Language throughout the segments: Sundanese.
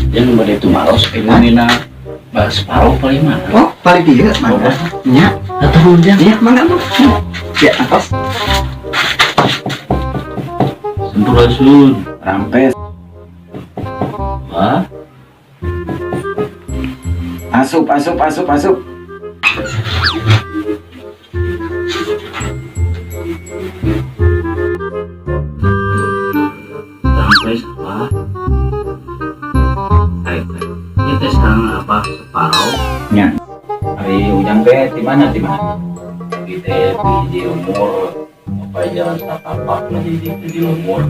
Yang bade tumaros nina bahas separuh paling mana? Oh, paling dieu mangga. Nya. Atuh nuhun, Jang. Iya, mangga mah. Ya, atos. Sampurasun. Rampes. Wah, Asup, asup, asup, asup. Rampes apa? Hai, ini teh sekarang apa separuh? Nya. Ari Ujang teh di mana, di mana? Kita di umur apa jalan satapak lah di umur.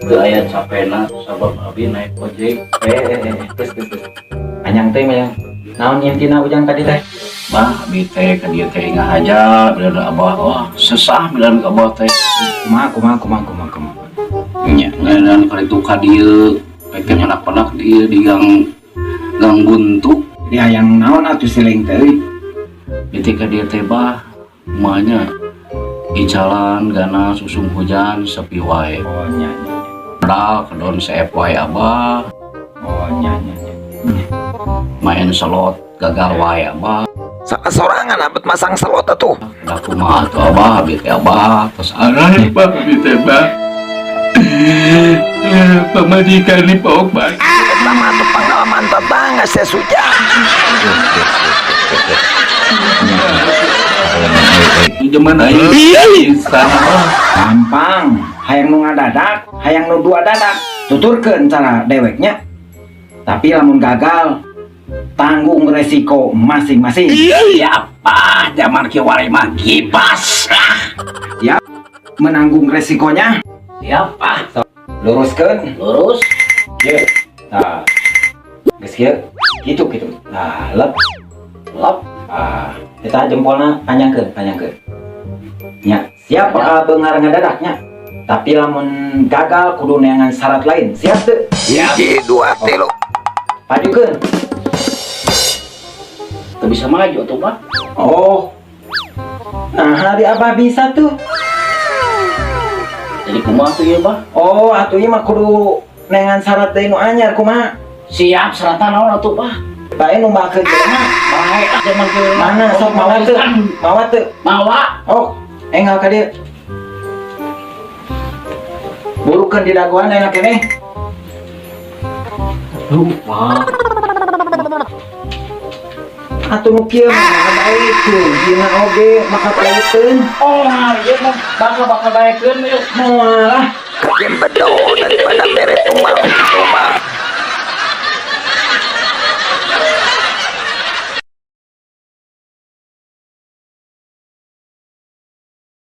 Teu aya capena sabab abi naik ojek. Eh, eh, eh, terus, terus, terus. Anyang teh mah. Naon intina Ujang tadi teh? Bah, abi teh ka dieu teh ngahaja bilang abah, wah sesah bilang abah teh. Kumaha, kumaha, kumaha, kumaha, kumaha. Nya, nyanan kali itu ka dieu, pek teh nyanak-panak dieu di gang gang buntu. Di hayang naon atuh siling teh euy? Itu ka dieu teh bah, kumanya icalan ganas usum hujan sepi wae. Oh, nya, nya, nya. Padahal kedon seep wae abah, Oh, nya, nya, nya. Main slot gagal wae abah. Sorangan abet masang slot atuh. Da kumaha atuh abah, abi teh abah, terus arah bah abi teh bah. Pamajikan ni paok bah. Eta mah atuh pengalaman tetangga saya Sujang. Zaman aing bisa abah. Gampang, hayang nu ngadadak, hayang nu dua dadak. Tuturkeun cara deweknya. Tapi lamun gagal, tanggung resiko masing-masing. Siapa zaman kiwari mah kipas. Ya, menanggung resikonya. Siapa? Luruskeun. Lurus. Ye. Nah, geus kieu. Kitu kitu. Nah, lep, Lep. Ah, kita jempolna panjangkeun, panjangkeun. Nya, siap bakal beunghar ngadadaknya. Tapi lamun gagal kudu neangan syarat lain. Siap teu? Siap. Hiji, dua, tilu. Pajukeun. Teu bisa maju tuh, Pak. Oh. Nah, hari abah bisa tuh. Jadi kumaha tuh ya, Bah? Oh, atuh ieu mah kudu neangan syarat deui nu anyar kumaha? Siap, seratan naon atuh, Pak? Bae nu makeun jelema. Bae ah zaman kieu. Mana sok mawa teu? Mawa teu? Mawa. Oh, enggal ka dieu. Burukeun di dagoan enak keneh. Lupa. Atuh nu kieu mah daekeun, dina oge maka paekeun. Oh, ieu mah bakal bakal daekeun yuk. Moal lah. Jember.